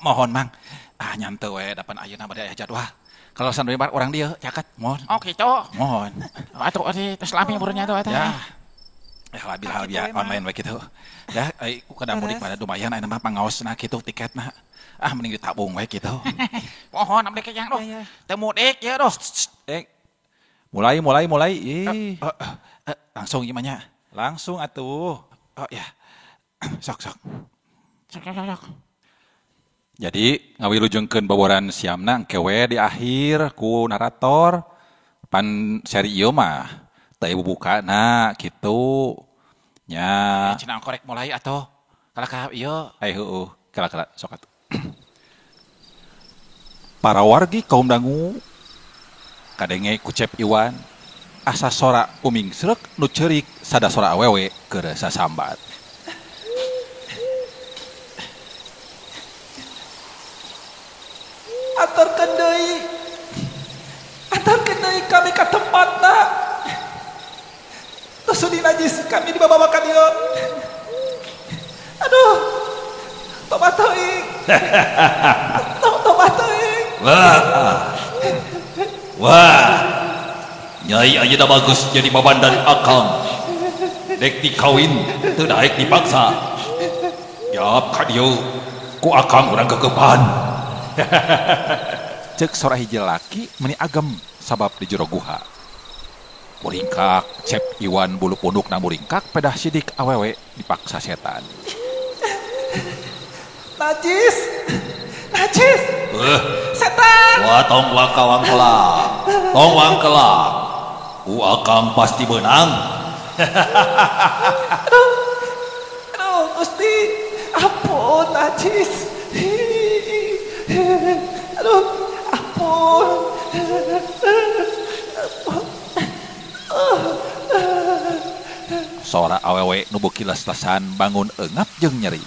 Mohon Mang. Ah nyante we dapan ayeuna bade aya jadwal. Kalau sanduy orang dia caket mohon. Oh gitu. Mohon. Atuh euy tos lami burungnya tuh eta. Ya. Ya labil hal biar online we kitu. Ya ai kada mudik pada lumayan ayeuna mah pangaosna kitu tiketna. Ah mending ditabung we kitu. Mohon abdi kejang duh. Teu mudik ya duh. Mulai mulai. Ih. Langsung gimana? Langsung atuh. Oh ya. Sok sok. Sok sok. Jadi ngawilujengkeun baboran siamna engke we di akhir ku narator pan seri ieu mah teu bubukana kitu nya. Cenah korek mulai atuh. Kalah ka ieu. Ai heueuh, kala-kala sok atuh. Para wargi kaum dangu kadenge ku Cep Iwan asa sora umingsreuk nu ceurik sada sora awewe keur sasambat. Aturkeun deui kami ka tempatna. Tos najis kami dibawa ka dieu. Aduh. Tobat teuing. Tobat teuing. Wah. Wah. Nyai ayeuna bagus jadi babandan akang. Dek dikawin teu daek dipaksa. Jawab ka dieu ku akang urang kekepan. Cek sora hiji laki meni agem sabab di jero guha. Muringkak Cep Iwan bulu pundukna muringkak pedah sidik awewe dipaksa setan. Najis. Najis. Setan. Wah tong wakawang kelak. Tong wang kelak. Ku akang pasti menang. Aduh. Aduh Gusti. Ampun najis. Aduh, ampun. Sora awewe nu beuki les-lesan bangun eungap jeung nyeri.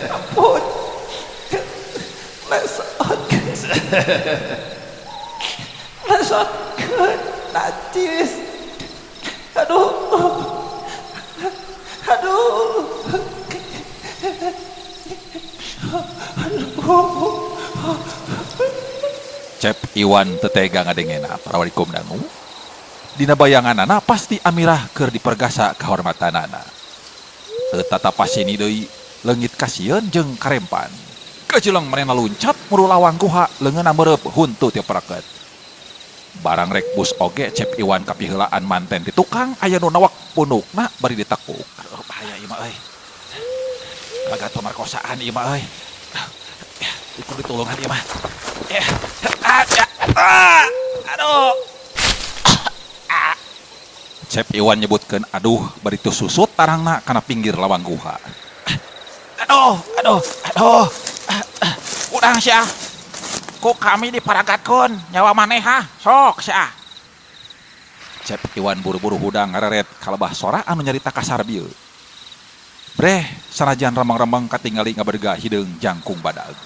Ampun. Lesot. Lesot. Najis. Aduh. Aduh. Cep Iwan tetega ngadengena para walikum dangu. Dina bayanganana pasti Amirah keur dipergasa kahormatanana. Teu tatapasini deui leungit kasieun jeung karempan. Kajeleng manehna luncat muru lawang guha leungeunna meureub huntu teu pereket. Barang rek bus oge Cep Iwan kapiheulaan manten di tukang aya nu nawak punukna bari ditekuk. Aduh bahaya ieu mah euy. Kagato markosaan ieu mah euy. Ikut ditulungan ieu mah. Aduh. Cep Iwan nyebutkeun aduh bari teu susut tarangna kana pinggir lawang guha. Aduh, aduh, aduh. Udang sia. Ku kami diparagatkeun nyawa maneh ha. Sok sia. Cep Iwan buru-buru hudang ngareret kalebah sora anu nyarita kasar bieu. Breh sanajan rembang-rembang katingali ngabedega hideung jangkung badag.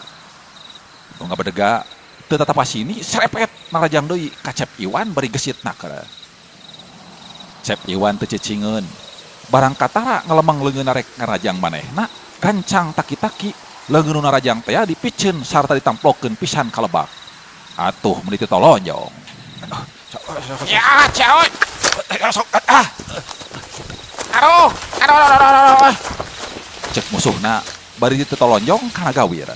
Nu ngabedega teu tatapasini serepet narajang deui ka Cep Iwan bari gesit naker. Cep Iwan teu cicingeun. Barang katara ngalemeng leungeun rek ngarajang manehna, gancang taki-taki leungeun nu narajang teh dipiceun sarta ditamplokeun pisan ka lebak. Atuh meuni teu tolonjong. Ya, caoy. Ah. Aduh, aduh, aduh, aduh. Cek musuhna bari teu tolonjong kana gawir.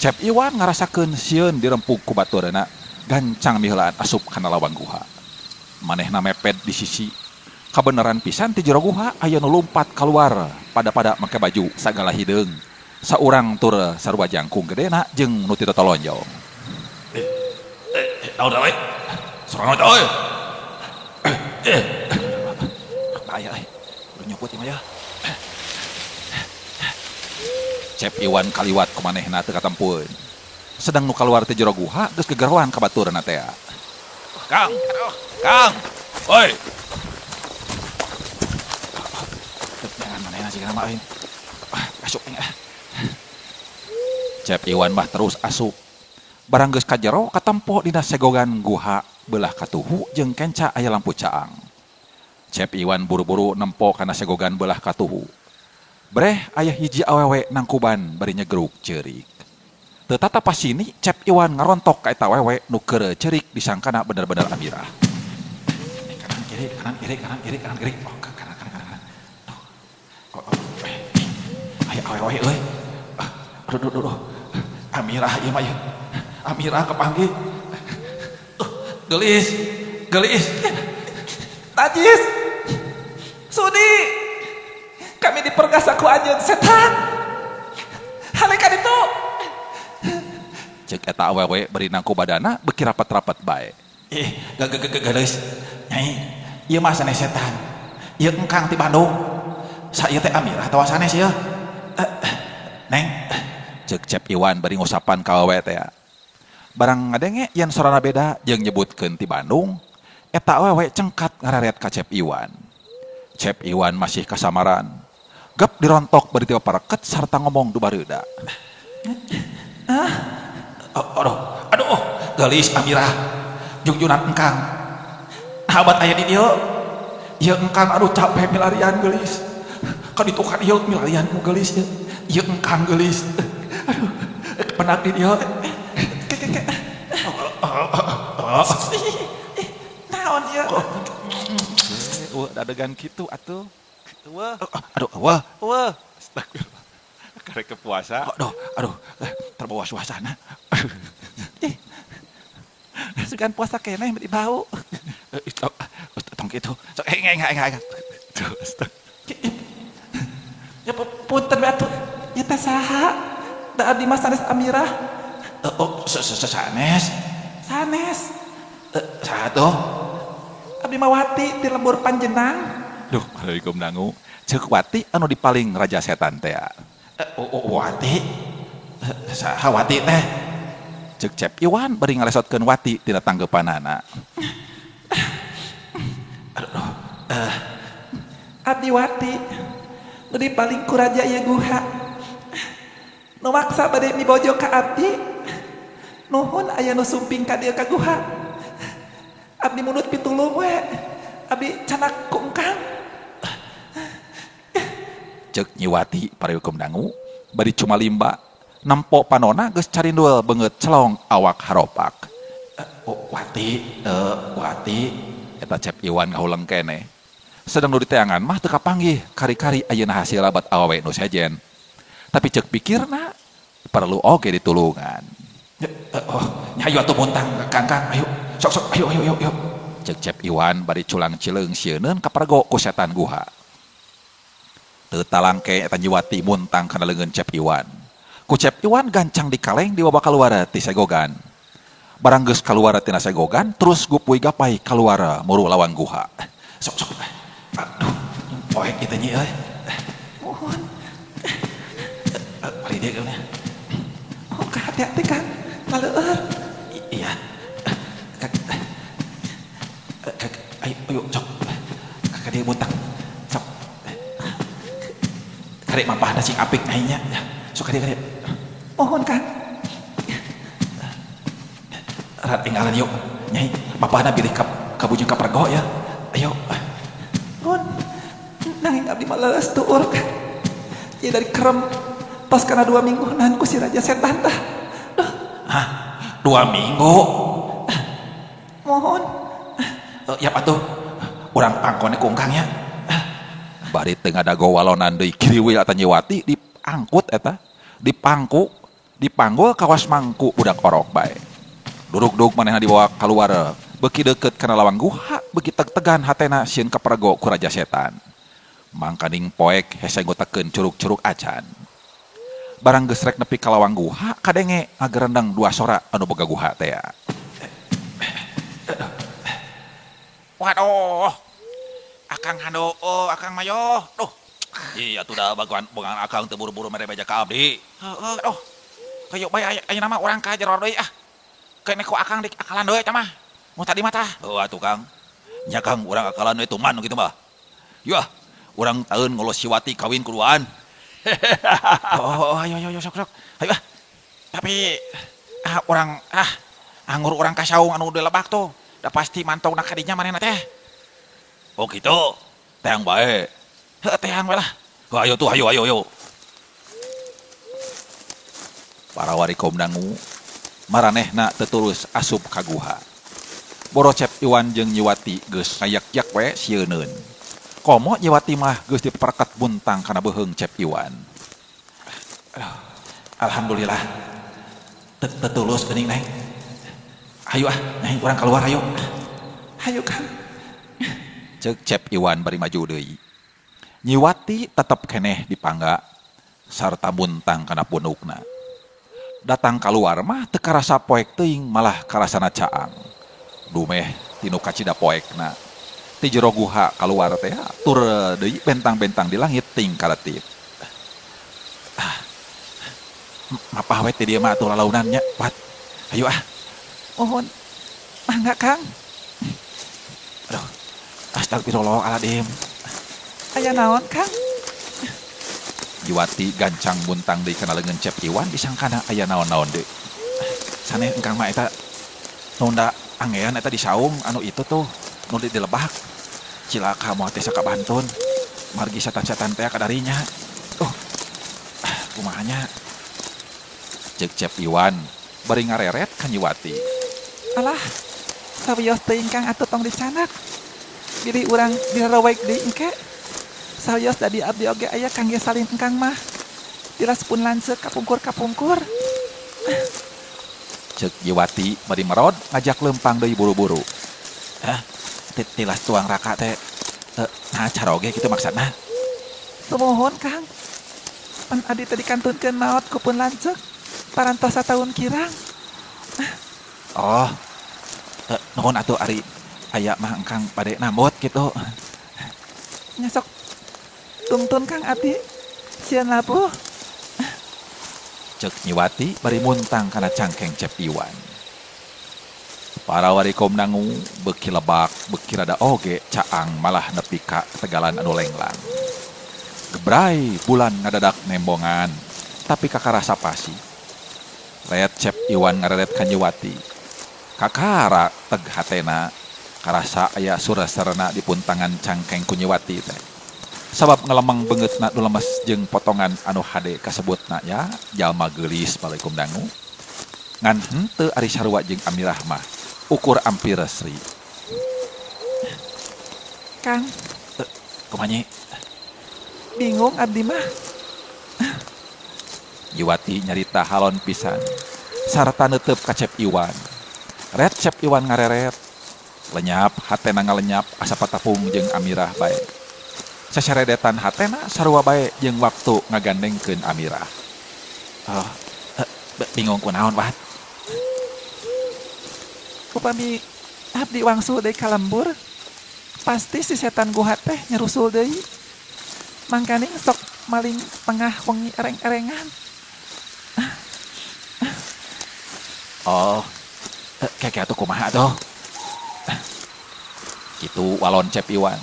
Cep Iwan ngarasakeun sieun dirempug ku baturna, gancang miheulaan asup kana lawang guha. Manehna mepet di sisi. Kabeneran pisan ti jero guha aya nu lumpat kaluar pada-pada make baju sagala hideung. Saurang tur sarua jangkung gedena jeung nu teu tolonjong. Naon we? Sorangan euy. Bahaya euy. Udah nyokot ieu mah ya. Cep Iwan kaliwat ku manehna teu katempueun. Sedang nu kaluar ti jero guha geus gegeroan ka baturna teh. Kang. Kang. Oi. Jangan manehna sih mah euy. Asup aing. Cep Iwan mah terus asup. Barang geus ka jero katempo dina segogan guha beulah katuhu jeung kenca aya lampu caang. Cep Iwan buru-buru nempo kana segogan beulah katuhu. Breh aya hiji awewe nangkuban bari nyegruk ceurik. Teu tata pasini Cep Iwan ngarontok ka eta awewe nu keur ceurik disangkana bener-bener Amirah. Kanan kiri kanan kiri kanan kiri kanan kiri. Oh, kanan kanan kanan. Oh, oh. Aya awewe euy. Aduh aduh aduh. Amirah ieu mah ieu. Amirah kepanggih. Gelis, gelis. Najis. Sudi. Kami dipergasa ku anjeun setan. Halekan itu. Cek eta awewe bari nangku badana beuki rapat-rapat bae. Ih, gelis. Nyai, ieu mah sanes setan. Ieu engkang ti Bandung. Sa ieu teh Amirah atawa sanes ieu? Neng, cek Cep Iwan bari ngusapan ka awewe teh. Barang ngadenge yen sorana beda jeung nyebutkeun ti Bandung, eta awewe cengkat ngareret ka Cep Iwan. Cep Iwan masih kasamaran. Gep dirontok bari tiba pareket sarta ngomong du bareuda. Ah, aduh, aduh, gelis Amirah. Jungjunan engkang. Habat aya di dieu. Ieu engkang aduh capek milarian gelis. Ka ditu ka dieu milarian ku gelis ieu. Ieu engkang gelis. Aduh, penak di dieu. Naon ieu? Eueuh dadegan kitu atuh. Eueuh. Aduh, eueuh. Eueuh. Astagfirullah. Karek ke puasa. Aduh, aduh, terbawa suasana. Sugan puasa keneh bari bau. Tong kitu. Sok engeng engeng. Ya punten we atuh. Ieu teh saha? Da abdi mah sanes Amirah. Oh, sanes. Sanes. Saha tuh? Abdi mah Wati ti lembur Panjenang. Duh, Assalamualaikum dangu. Ceuk Wati anu dipaling raja setan teh. Wati. Saha Wati teh? Ceuk Cep Iwan bari ngalesotkeun Wati tina tanggepanana. Aduh, Abdi Wati nu dipaling ku raja ieu guha. Nu maksa bade mibojo ka abdi. Nuhun aya nu sumping ka dieu ka guha. Abdi mundut pitulung we. Abdi canak ku engkang. Ceuk Nyi Wati pareukeum dangu bari cumalimba nempo panona geus carindul beungeut celong awak haropak. Wati, Wati eta Cep Iwan ngahuleng keneh. Sedang nu diteangan mah teu kapanggih kari-kari ayeuna hasil labat awewe nu sejen. Tapi ceuk pikirna perlu oge ditulungan. Oh, hayu atuh muntang Kang, ayo. Sok sok ayo ayo ayo ayo. Ceuk Cep Iwan bari culang cileung sieuneun kapergo ku setan guha. Teu talangke eta Nyi Wati muntang kana leungeun Cep Iwan. Ku Cep Iwan gancang dikaleng dibawa kaluar ti segogan. Barang geus kaluar tina segogan terus gupuy gapai kaluar muru lawang guha. Sok sok. Aduh, poek kitu nyi euy. Mohon. Bari dieu geuna. Oh, hati-hati Kang. Laleur. Iya. Ayo, ayo sok. Kakak dia muntang. Sok. Karek mapahna sing apik aing nya. Sok ka dieu ka dieu. Mohon Kang. Rat tinggalan yuk. Nyai, mapahna bilih ka bujung ka pergo ya. Ayo. Mohon. Nanging abdi mah leuleus tuur Kang. Ieu dari kerem tos kana 2 minggu nahan ku si raja setan tah. Hah? 2 minggu? Mohon. Ya atuh. Urang pangkone ku engkang nya. Bari teu ngadago walonan deui kiriwil eta Nyi Wati diangkut eta, dipangku, dipanggul kawas mangku budak orok bae. Duruk-duruk manehna dibawa kaluar, beuki deukeut kana lawang guha, beuki teg-tegan hatena sieun kapergo ku raja setan. Mangkaning poek hese ngotekeun curug-curug acan. Barang geus rek nepi ka lawang guha, kadenge ngagerendeng dua sora anu boga guha teh. Waduh. Akang hando, oh, akang mayo. Duh. Iya atuh da baguan bogan akang teu buru-buru mere beja ka abdi. Heeh, aduh. Kayu bae ayeuna mah urang ka jero deui ah. Keun ku akang di akalan deui eta mah. Mun tadi mah tah. Heuh atuh Kang. Nya Kang urang akalan we tuman nu kitu mah. Yah, urang taeun ngolos si Wati kawin kuduaan. Oh, ayo ayo ayo sok sok. Ayo ah. Tapi ah urang ah anggur urang ka saung anu dilebak tuh. Da pasti mantau na kadinya manehna teh. Oh gitu. Teang bae. Heuh teang we lah. Ayo tuh, ayo ayo ayo. Para warikom dangu maranehna tetulus asup ka guha. Boro Cep Iwan jeung Nyiwati geus ngayak-yak we sieuneun. Komo Nyiwati mah geus diperket buntang kana beuheung Cep Iwan. Aduh, alhamdulillah. Tetulus geuning neng. Ayo ah, neng urang keluar ayo. Hayu Kang. Ceuk Cep Iwan bari maju deui. Nyiwati tetep keneh dipangga sarta buntang kana punukna. Datang kaluar mah teu karasa poek teuing malah karasana caang. Dumeh tinu kacida poekna. Ti jero guha kaluar teh tur deui bentang-bentang di langit ting kaletit. Ah, mapah we ti dieu mah atuh lalaunan nya, Wat. Hayu ah. Mohon mangga Kang. Aduh, astagfirullahaladzim. Aya naon Kang? Nyiwati gancang buntang deui kana leungeun Cep Iwan disangkana aya naon-naon deui. Saneh engkang mah eta nunda angean eta di saung anu itu tuh nu di lebak. Cilaka moal teh sakabantun. Margi setan-setan teh kadarinya. Tuh. Kumaha nya? Ceuk Cep Iwan bari ngareret ka Nyiwati. Alah, sawios teuing Kang atuh tong dicanak. Bilih urang dirarowek deui engke. Sawios da di abdi oge aya kangge salin engkang mah. Tilas pun lanceuk kapungkur-kapungkur. Ceuk Nyiwati bari merod ngajak lempang deui buru-buru. Hah? Tilas tuang raka teh nah caroge kitu maksudna? Sumuhun Kang. Pan abdi teh dikantunkeun maot ku pun lanceuk parantos sataun kirang. Oh. Nuhun atuh ari aya mah engkang bade nambut kitu. Nya sok tungtun Kang abdi sieun labuh. Ceuk Nyiwati bari muntang kana cangkeng Cep Iwan. Para warikom dangu beuki lebak beuki rada oge caang malah nepi ka tegalan anu lenglang. Gebrai bulan ngadadak nembongan tapi kakarasa pasi. Ret Cep Iwan ngareret ka Nyiwati. Kakara teg hatena karasa aya sura-sarana di puntangan cangkeng ku Nyiwati teh. Sabab ngalemang beungeutna nu lemes jeung potongan anu hade kasebutna nya jalma geulis balaikum dangu. Ngan henteu ari sarua jeung Amirah mah ukur ampir sri. Kang, kumaha nyi? Bingung abdi mah. Nyiwati nyarita halon pisan sarta neuteup ka Cep Iwan. Ret Cep Iwan ngareret. Lenyap hatena ngalenyap asa patapung jeung Amirah bae. Sasaredetan hatena sarua bae jeung waktu ngagandengkeun Amirah. Oh, bingung kunaon Wat? Upami abdi wangsul deui ka lembur, pasti si setan guha teh nyerusul deui. Mangkaning sok maling tengah wengi ereng-erengan. Oh, keke atuh kumaha atuh? Kitu walon Cep Iwan.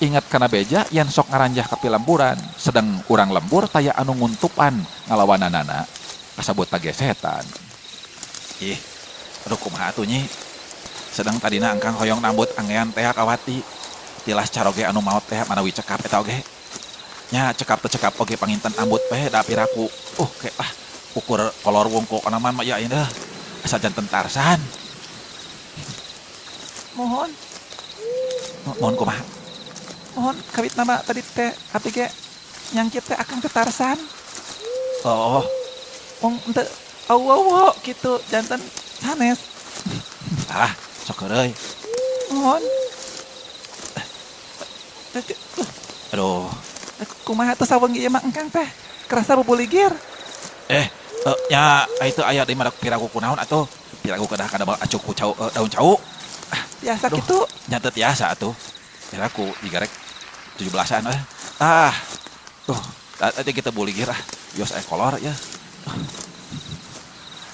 Ingat kana beja yen sok ngaranjah ka pilemburan, sedang urang lembur taya anu nguntupan ngalawananana. Kasabut tage setan. Ih, aduh kumaha atuh nyi? Sedang tadina engkang hoyong nambut angean teh kawati. Tilas caroge anu maot teh manawi cekap eta oge. Nya cekap teu cekap oge panginten ambut we da piraku. Ke ah ukur kolor wungkul onaman mah ya indah. Asa janten Tarsan. Mohon. Mohon kumaha? Mohon kawit nama tadi teh abdi ge nyangkit teh akang teh Tarsan. Oh. Wong teu awowo kitu janten sanes. Ah, sok heureuy. Mohon. Aduh. Kumaha tuh sawengi ieu mah engkang teh? Kerasa bubuligir. Nya itu aya di mana piraku kunaon atuh? Piraku kedah kana acuk ku cau, daun cau. Biasa kitu. Nya teu tiasa atuh. Piraku digarek 17-an eh. Ah. Tuh, tadi kita buligir ah. Yos aya kolor ya.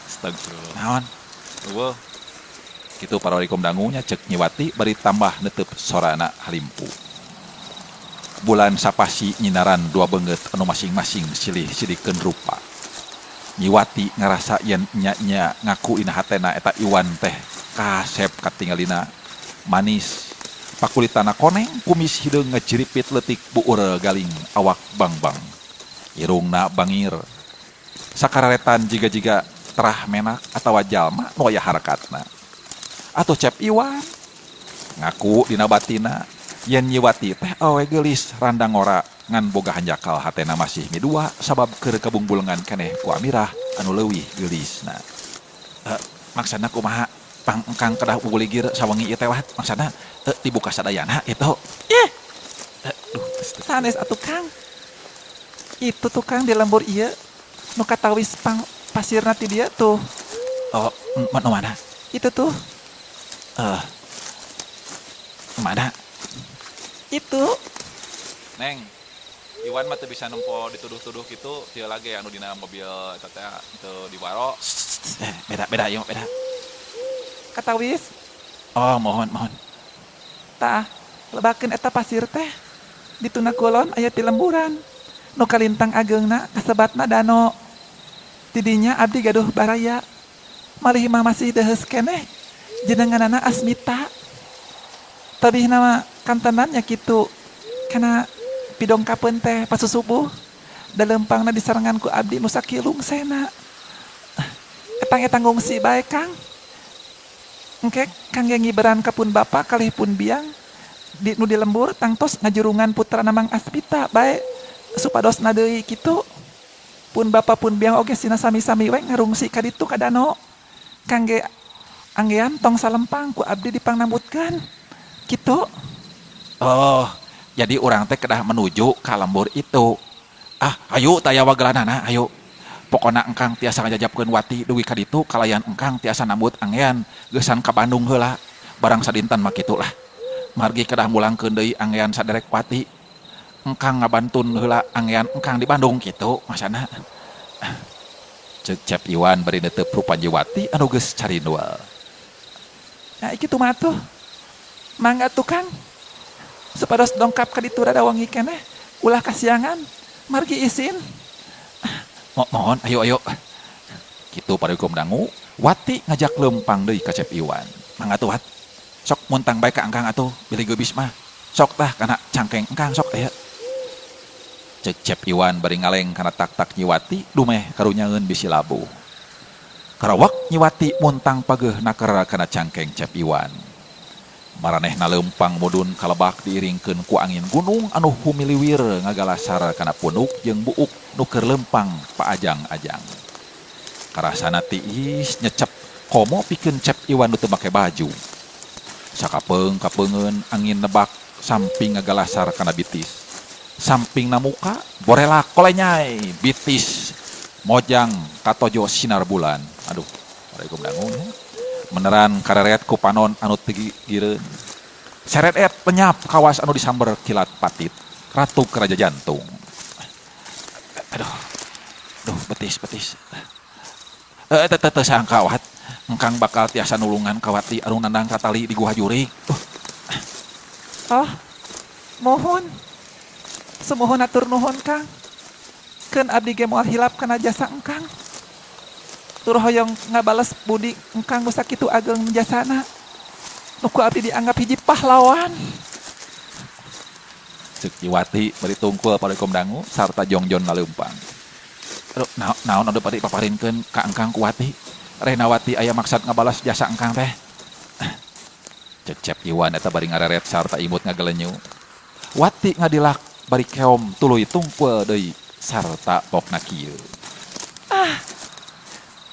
Astagfirullah. Naon? Eueuh. Kitu parwarikum dangunya cek Nyiwati bari tambah netep sorana halimpu. Bulan sapasi nyinaran dua beungeut anu masing-masing silih-silikeun rupa. Nyiwati ngarasa yen nya-nya ngaku ina hatena eta Iwan teh kasep katingalina manis, Pakulitana koneng, kumis hideung ngajiripit leutik buur galing awak bangbang. Irungna bangir. Sakararetan jiga-jiga terah menak atawa jalma nu aya harakatna. Atuh Cep Iwan ngaku dina batina yen Nyiwati teh awewe geulis randa ngora ngan boga hanjakal hatena masih midua sabab keur kabungbulengan keneh ku Amirah anu leuwih geulisna. Maksana kumaha pang engkang kedah bubuligir sawengi ieu teh wat maksana dibuka sadayana itu. Ih. Duh, sanes atuh Kang. Itu tuh Kang di lembur ieu nu katawis pang pasirna ti dieu tuh. Oh, nu mana? Itu tuh. Mana? Itu. Neng, Iwan mah teu bisa nempo dituduh-tuduh kitu, tieu lage anu dina mobil eta teh teu diwaro. Beda beda ieu mah beda. Katawis. Oh, mohon mohon. Tah, lebakeun eta pasir teh. Dituna kulon aya ti lemburan. Nu kalintang ageungna kasebatna dano. Tidinya abdi gaduh baraya. Malih mah masih deuheus keneh jenenganana Asmita. Tabihna mah kantenan nya kitu. Kana pidongkapeun teh pasusubuh da leumpangna disarengan ku abdi nu sakilung sena. Etang-etang ngungsi bae Kang. Engke kangge ngiberan ka pun bapa kalih pun biang di nu di lembur tangtos ngajurungan putrana Mang Asmita bae supadosna deui kitu. Pun bapa pun biang oge sina sami-sami we ngarungsi ka ditu ka dano. Kangge anggean tong salempang ku abdi dipangnambutkeun. Kitu. Oh, jadi urang teh kedah menuju ka lembur itu. Ah, ayo taya wagelanana, ayo. Pokona engkang tiasa ngajajabkeun Wati dugi ka ditu kalayan engkang tiasa nambut anggean geusan ka Bandung heula. Barang sadinten mah kitu lah. Margi kedah mulangkeun deui anggean saderek Wati. Engkang ngabantun heula anggean engkang di Bandung kitu masana. Ceuk Cep Iwan bari neuteup rupa Nyiwati anu geus carindual. Nah, kitu mah atuh. Mangga tuh Kang. Supados dongkap ka ditu rada wengi keneh ulah kasiangan margi isin. Mohon ayo ayo. Kitu parikum dangu, Wati ngajak leumpang deui ka Cep Iwan. Mangga tuh Wat. Sok muntang bae ka engkang atuh bilih geubis mah. Sok tah kana cangkeng engkang sok aya. Ceuk Cep Iwan bari ngaleng kana tak-tak Nyiwati dumeh karunyaeun bisi labuh. Karawak Nyiwati muntang pageuh naker kana cangkeng Cep Iwan. Maranehna leumpang mudun kalebak diiringkeun ku angin gunung anu humiliwir ngagalasar kana punuk jeung buuk nu keur leumpang paajang-ajang. Karasana tiis nyecep komo pikeun Cep Iwan nu teu make baju. Sakapeung-kapeungeun angin nebak samping ngagalasar kana bitis. Samping namuka borelak kolenyai bitis mojang katojo sinar bulan. Aduh, Waalaikum dangun. Meneran kareret ku panon anu teu gigireun. Seret et lenyap kawas anu disamber kilat patit. Ratu keraja jantung. Aduh. Duh, betis betis. Teu sangka Wat. Engkang bakal tiasa nulungan ka Wati anu nandang katali di Guha Jurig. Oh, mohon. Sumuhun atur nuhun Kang. Keun abdi ge moal hilap kana jasa engkang. Tur hoyong ngabales budi engkang nu sakitu ageng jasana. Nu ku abdi dianggap hiji pahlawan. Ceuk Nyiwati bari tungkul parikum dangu sarta jongjon laleumpang. Aduh, naon anu bade paparinkeun ka engkang ku Wati? Renawati aya maksad ngabalas jasa engkang teh. Ceuk Cep Iwan eta bari ngareret sarta imut ngagelenyu. Wati ngadilak bari keom tuluy tungkul deui sarta pokna kieu. Ah.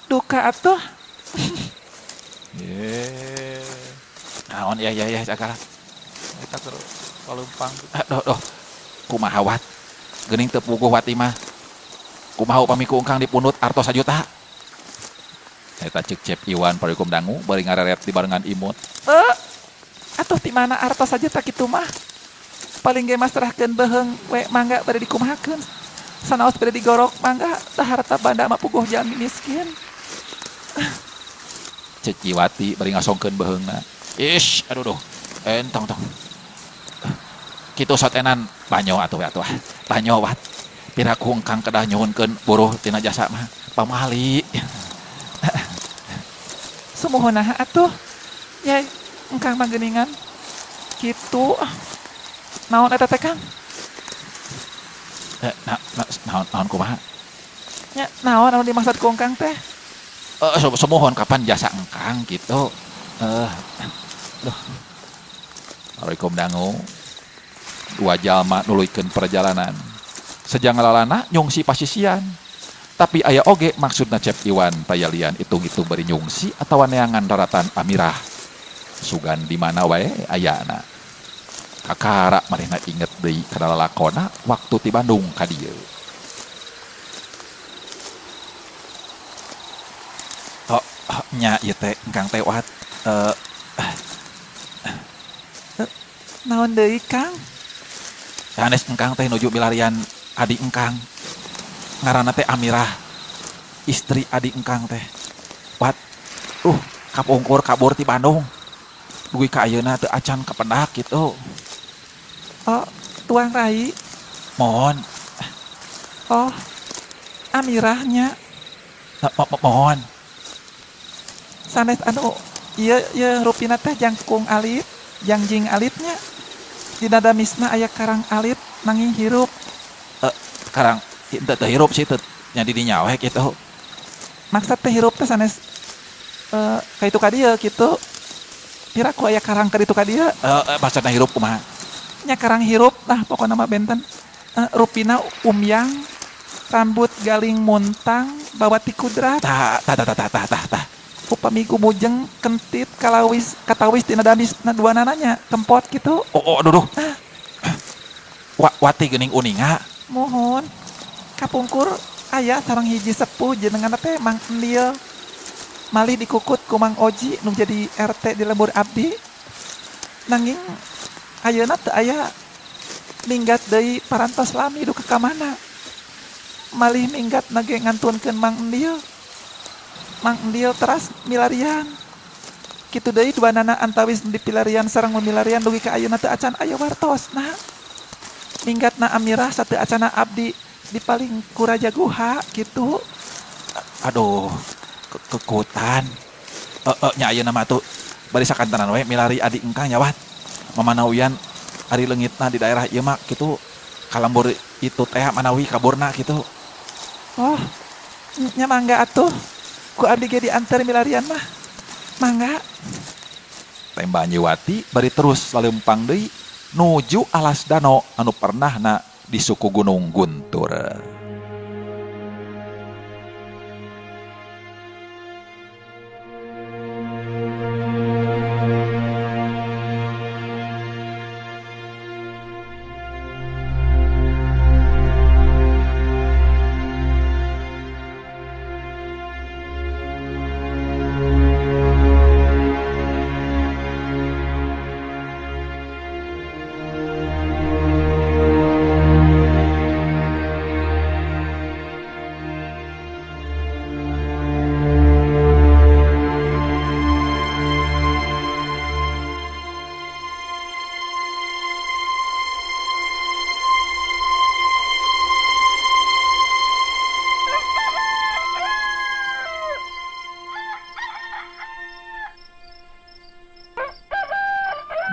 Duka atuh. Ye. Naon ya ya ya cakala. Eta keur kaleumpang. Duh duh. Kumaha Wat? Geuning teu puguh Wati mah. Kumaha upami ku engkang dipundut artos sajuta? Eta ceuk Cep Iwan parikum dangu bari ngareret dibarengan imut. Atuh ti mana artos sajuta kitu mah? Paling ge masrahkeun beuheung we mangga bade dikumahakeun. Sanaos bade digorok mangga tah harta banda mah puguh jalmi miskin. Ceuk Nyiwati bari ngasongkeun beuheungna. Ish, aduh duh. Entong tong. Kitu sotenan banyo atuh we atuh. Banyo Wat. Piraku engkang kedah nyuhunkeun buruh tina jasa mah pamali. Sumuhun naha atuh. Yai, engkang mah geuningan. Kitu. Naon eta teh Kang? Naon kumaha? Nya naon anu dimaksud ku Engkang teh? Semohon kapan jasa Engkang gitu. Aduh. Assalamualaikum dangu. Dua jalma nuluykeun perjalanan. Sejang lalana nyungsi pasisian. Tapi aya oge maksudna Cep Iwan tayalian hitung-hitung bari nyungsi atawa neangan daratan Amirah. Sugan di mana wae ayana. Kakara manehna inget deui kana lalakona waktu ti Bandung ka dieu. Oh, nya ieu teh Engkang teh wat. Naon deui Kang? Sanes Engkang teh nuju milarian adi Engkang. Ngaranna teh Amirah, istri adi Engkang teh. Wat, kapungkur kabur ti Bandung. Dugi ka ayeuna teu acan kapendak gitu. Oh, tuang rai. Mohon. Oh, Amirahnya. Mohon. Sanes anu ieu ieu rupina teh jangkung alit, jangjing alitnya. Dina damisna aya karang alit nanging hirup. Karang teu hirup sih teu nya di dinya we kitu. Maksud teh hirup teh sanes ka itu ka dieu kitu. Piraku aya karang ka ditu ka dieu. Maksudna hirup kumaha? Nya karang hirup lah pokona mah benten. Rupina umyang, rambut galing muntang, bawa ti kudrat. Tah tah tah tah tah tah. Upami gumujeng kentit kalawis katawis dina damisna dua nananya kempot gitu. Oh, aduh. Wati geuning uninga. Mohon. Kapungkur aya sareng hiji sepuh jenengan teh Mang Endil. Malih dikukut ku Mang Oji nu jadi RT di lembur abdi. Nanging ayeuna teu aya minggat deui parantos lami duka ka mana. Malih minggat nage ngantunkeun Mang Endil. Mang Endil teras milarian. Kitu deui dua nana antawis dipilarian sareng milarian dugi ka ayeuna teu acan aya wartosna. Minggatna Amirah sateu acana abdi di paling ku Raja Guha gitu. Aduh, kekutan. Nya ayeuna mah atuh bari sakantenan we milari adi Engkang nya wat. Mamanawian ari leungitna di daerah ieu mah kitu kalembur itu teh manawi kaburna kitu. Oh, nya mangga atuh. Ku abdi ge diantar milarian mah. Mangga. Temba Nyiwati bari terus lalempang deui nuju alas dano anu pernahna di suku Gunung Guntur.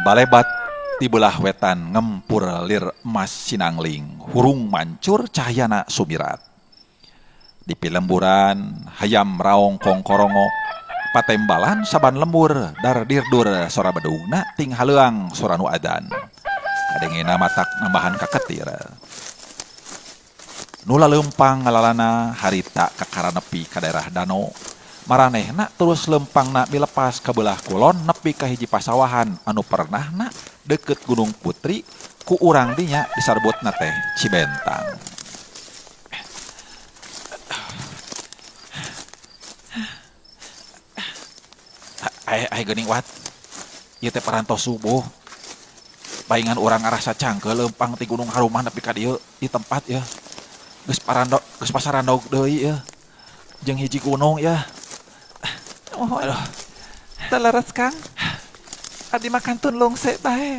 Balebat di belah wetan ngempur lir emas sinangling, hurung mancur cahyana sumirat. Di pilemburan hayam raong kongkorongok, patembalan saban lembur dar dirdur sora bedugna ting haleuang sora nu adan. Kadengena matak nambahan kaketir. Nula lempang ngalalana harita kakara nepi ka daerah dano. Maranehna terus lempangna milepas ka belah kulon nepi ka hiji pasawahan anu pernahna deket Gunung Putri ku urang dinya disarbotna teh Cibentang. Ai geuning wat. Ieu teh parantos subuh. Paingan urang ngarasa cangkeul lempang ti Gunung Harumah nepi ka dieu di tempat ya. Geus parandog, geus pasarandog deui ya. Jeung hiji gunung ya. Mohon. Aduh. Teleres Kang. Abdi mah kantun lungse bae.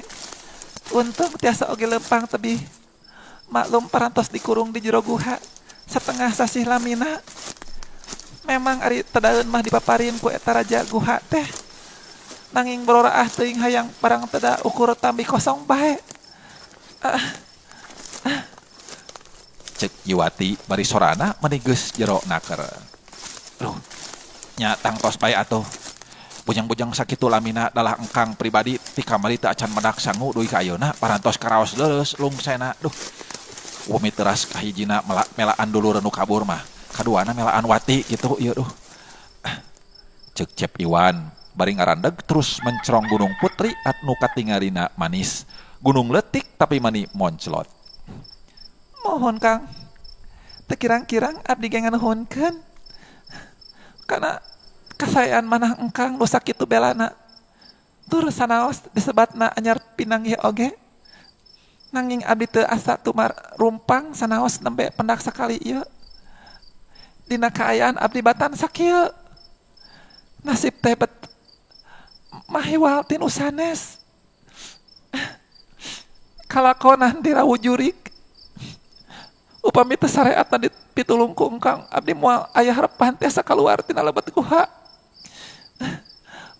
Untung tiasa oge lempang tebih. Maklum parantos dikurung di jero guha setengah sasih lamina. Memang ari tedaeun mah dipaparin ku eta raja guha teh. Nanging bororaah teuing hayang barang teda ukur tambi kosong bae. Cek Nyiwati bari sorana meni geus jero naker. Duh, nya tangtos bae atuh. Bujang-bujang sakitu lamina dalah engkang pribadi ti kamari teu acan menak sangu dugi ka ayeuna parantos karaos leureus lungsena. Duh. Upami teras kahijina melaan dulur nu kabur mah, kaduana melaan Wati kitu ieu duh. Cek Cep Iwan bari ngarandeg terus mencerong Gunung Putri anu katingalina manis. Gunung leutik tapi mani monclot. Mohon Kang, teu kirang-kirang abdi ge nganuhunkeun. Kana kasayaan manah engkang nu sakitu belana. Tur sanaos disebatna anyar pinanggih oge. Nanging abdi teu asa tumar rumpang sanaos nembe pendak sakali ieu. Dina kaayaan abdi batan sakieu. Nasib teh bet mahiwal tinu sanes. Kalakonan dirawu jurik. Upami teu sareatna dipitulung ku engkang abdi moal aya harepan teh sakaluar tina lebet guha.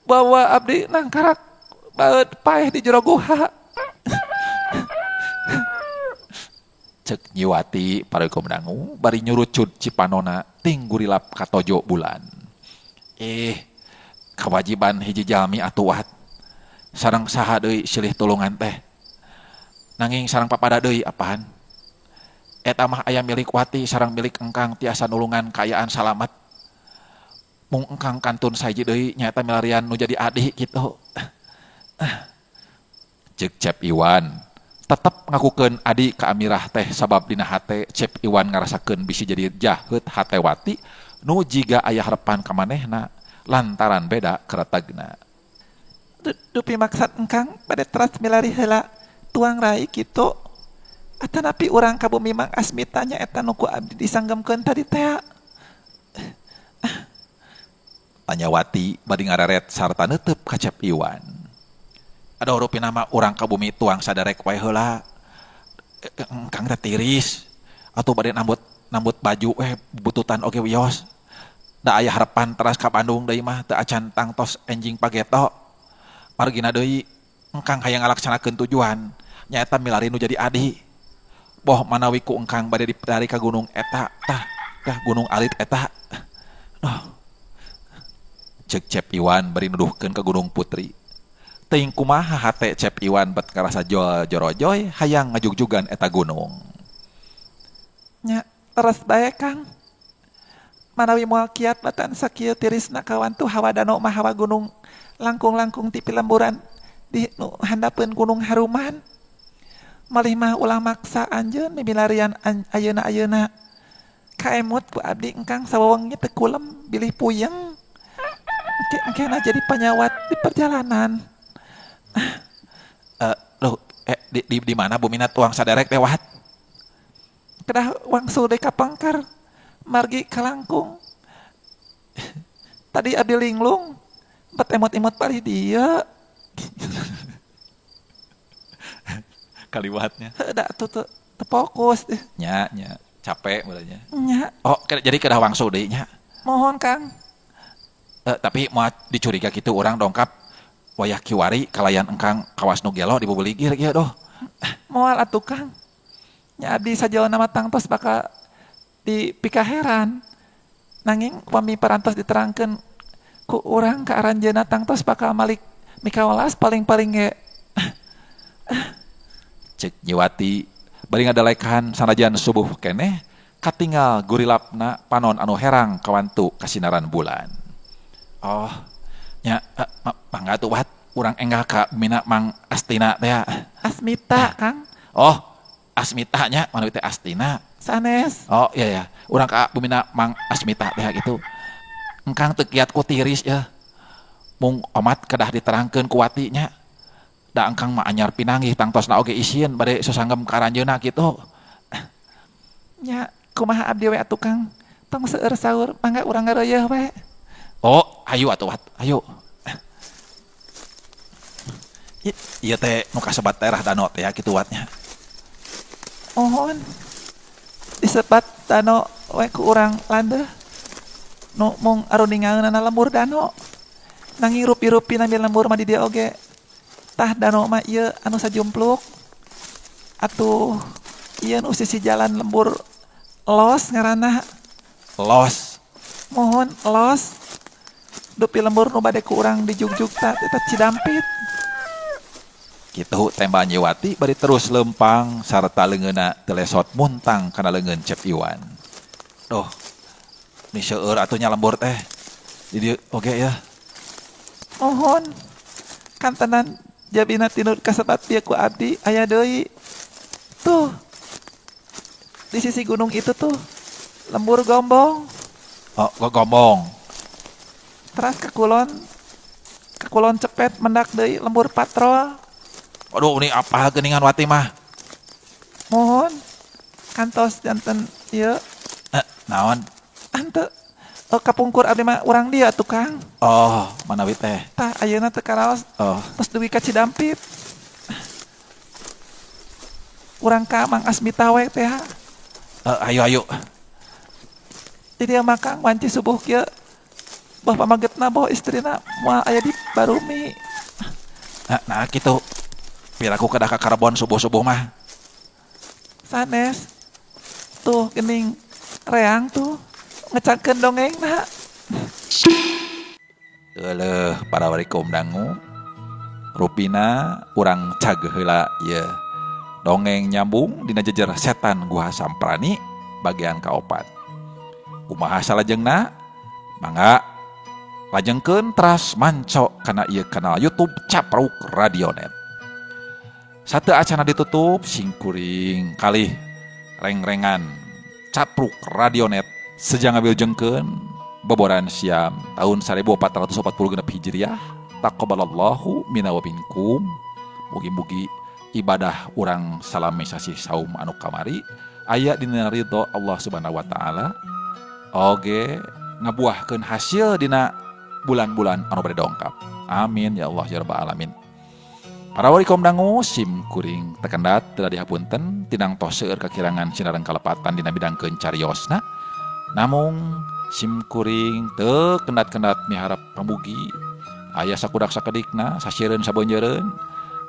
Bawa abdi nangkarak baeud paeh di jero guha. Cek Nyiwati parekom dangu bari nyurucud cipanona ting gurilap katojo bulan. Kewajiban hiji jalmi atuh wat. Sareng saha deui silih tulungan teh. Nanging sareng papada deui apaan? Eta mah aya milik Wati sareng milik engkang tiasa nulungan kaayaan salamet. Mung engkang kantun saiji deui nyaeta milarian nu jadi adi kitu. Cek Cep Iwan tetep ngakukeun adi ka Amirah teh sabab dina hate Cep Iwan ngarasakeun bisi jadi jaheut hate Wati nu jiga aya harepan ka manehna lantaran beda keretagna. Dupi maksad engkang bade teras milari heula tuang rai kitu. Atanapi urang ka bumi Mang Asmita nya eta nu ku abdi disanggemkeun tadi teh. Tanya Wati bari ngareret sarta neuteub ka Cep Iwan. Aduh rupina mah urang ka bumi tuang sadarek wae heula. Engkang teh tiris atuh bade nambut baju bututan oge wios. Da aya harepan teras ka Bandung deui mah teu acan tangtos enjing pageto. Margina deui engkang hayang ngalaksanakeun tujuan nyaeta milari nu jadi adi. Boh manawi ku engkang bade dipedari ka gunung eta tah tah gunung alit eta. Noh. Cek Cep Iwan bari nuduhkeun ka Gunung Putri. Teuing kumaha hate Cep Iwan bet karasa jol jorojoy hayang ngajugjugan eta gunung. Nya teras bae Kang. Manawi moal kiat batan sakieu tirisna kawantu hawa danau mah hawa gunung langkung-langkung ti pilemburan di nu handapeun Gunung Haruman. Malih mah ulah maksa anjeun mimilarian ayeuna-ayeuna. Kaemut ku abdi engkang sawewengi teu kulem bilih puyeng. Engke-engkena jadi panyawat di perjalanan. Loh, di mana bumina tuang saderek lewat? Kedah wangsul deui ka pangkar, margi kalangkung. Tadi abdi linglung, bet emot-emot palih dieu. Kaliwatnya. Heuh da atuh teu fokus. Nya, nya, capek mulanya. Nya. Oh, jadi kedah wangsul deui nya. Mohon Kang. Tapi moal dicuriga kitu urang dongkap wayah kiwari kalayan engkang kawas nu gelo dibubeligir ieu doh. Moal atuh Kang. Nya abdi sajaona mah tangtos bakal dipikaheran. Nanging upami parantos diterangkeun ku urang ka aranjeunna tangtos bakal malik mikawelas paling-paling ge. Cek Nyiwati bari ngadalekan sanajan subuh keneh katingal gurilapna panon anu herang kawantu kasinaran bulan. Oh, nya mangga atuh wat urang enggal ka mina Mang Astina teh. Asmita, Kang. Oh, Asmita nya manawi teh Astina. Sanes. Oh, iya ya. Urang ka bumina Mang Asmita teh gitu. Engkang teu kiat ku tiris ya. Mung omat kedah diterangkeun ku Wati nya. Da engkang mah anyar pinanggih tangtosna oge isieun bade sasanggem ka aranjeunna kitu. Nya kumaha abdi we atuh Kang? Tong seueur saur, mangga urang ngareuyeuh we. Oh, ayo atuh wat, ayo. Ieu teh nu kasebat daerah danau teh kitu watnya. Mohon disebat danau we ku urang landeuh. Nu mung aruningaeunana lembur danau. Nanging rupi-rupi nami lembur mah di dieu oge. Tah danau mah ieu anu sajumpluk. Atuh ieu nu sisi jalan lembur los ngaranna. Los. Mohon los. Dupi lembur nu bade ku urang dijugjug ta eta Cidampit. Kitu tembak Nyiwati bari terus lempang sarta leungeunna telesot muntang kana leungeun Cep Iwan. Duh. Ni seueur atuh nya lembur teh. Di dieu oge ya. Mohon kantenan jabina tinur kasebat bieu ku abdi aya deui. Tuh. Di sisi gunung itu tuh lembur gombong. Oh, gombong. Teras ke kulon cepet mendak deui lembur patrol. Aduh, ini apa geuningan Wati mah? Mohon kantos janten ieu. Naon? Ante kapungkur abdi mah urang dia tukang. Oh, manawi teh. Tah ayeuna teu karaos. Oh. Tos dugi ka Cidampit. Urang ka Mang Asmita we teh. Ayo ayo. Di dieu mah Kang wanci subuh kieu. Boh pamagetna boh istrina moal aya di Barumi. Nah kitu. Piraku kedah ka Karbon subuh-subuh mah. Sanes. Tuh geuning reang tuh ngecangkeun dongengna. Euleuh para warikum dangu. Rupina urang cag heula ieu. Dongeng nyambung dina jejer setan Guha Samprani bagian kaopat. Kumaha salajengna? Mangga lajengkeun teras manco kana ieu kanal YouTube Capruk Radionet. Satu acana ditutup singkuring kalih rengrengan Capruk Radionet sejang ngawiljengkeun boboran siam tahun 1446 Hijriah. Taqabbalallahu minna wa minkum. Mugi-mugi ibadah urang salami sasih saum anu kamari aya dina ridho Allah Subhanahu wa taala, oge ngabuahkeun hasil dina bulan-bulan anu bade dongkap. Amin ya Allah ya rabbal alamin. Para warikom dangu sim kuring tekendat telah dihapunten tinang tos seueur kakirangan sinareng kalepatan dina bidangkeun cariosna. Namung sim kuring teu kendat-kendat miharap pamugi aya sakudak sakedikna sasireun sabeunjeureun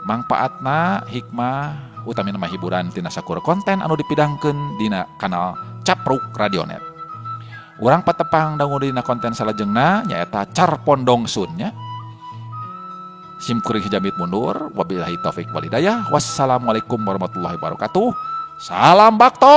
mangpaatna hikmah utamina mah hiburan tina sakur konten anu dipidangkeun dina kanal Capruk Radionet. Urang patepang dangu dina konten salajengna nyaeta Carpondong Sun nya. Sim kuring hijamit mundur. Wabillahi taufik walhidayah. Wassalamualaikum warahmatullahi wabarakatuh. Salam bakto.